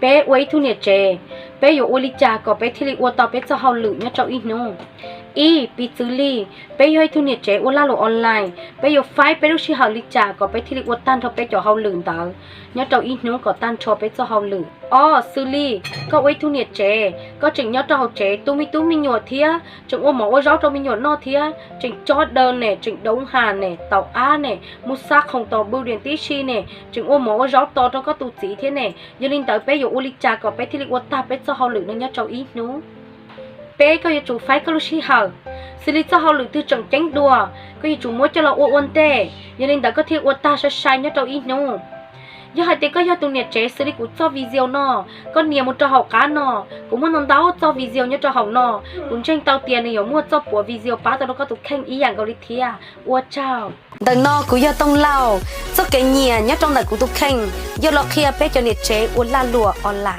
Peb ua ib tug niam tsev, peb yuav ua li cas kom peb thiaj li ua tau peb txoj hauj lwm nyob rau ib hnub? Ib, piv txwv li, peb yog ib tug niam tsev ua lag luam online, peb yuav faib peb lub sij hawm li cas kom peb thiaj li ua tag nrho peb cov hauj lwm ntawd nyob rau ib hnub kom tag nrho peb txoj hauj lwm. Ob, xws li koj ua ib tug niam tsev, koj tseem nyob rau hauv tsev tu me tub me nyuam thiab, tseem ua mov ua zaub rau me nyuam noj thiab, tseem cob daws ne, tseem doov has ne, tau ab ne, mus xa khoom tos bw diam tib si ne, tseem ua mov ua zaub tos rau koj tus txiv thiab ne. Yog li ntawd peb yuav ua li cas kom peb thiaj li ua tag peb txoj hauj lwm no nyob rau ib hnub? Peb, koj yuav tsum faib koj lub sij hawm. Xws li txoj hauj lwm twg tseem ceeb dua, koj yuav tsum muab coj los ua ua ntej. Yog li ntawd koj thiaj ua tag sai sai nyob rau ib hnub. Yog hais tias koj yog tus niam tsev xws li kuv txoj video no, koj nias mus rau hauv qab no, kuv muaj ntau ntau txoj video nyob rau hauv no, kuv ntseeg tau tias nws yuav muaj txoj puav video pab tau rau koj tus kheej ib yam nkaus li thiab. Ua tsaug. Ntawm no kuv yog Tooj Lauj, txoj kev nyiam nyob rau ntawm kuv tus kheej yog los qhia peb cov niam tsev ua lag luam online.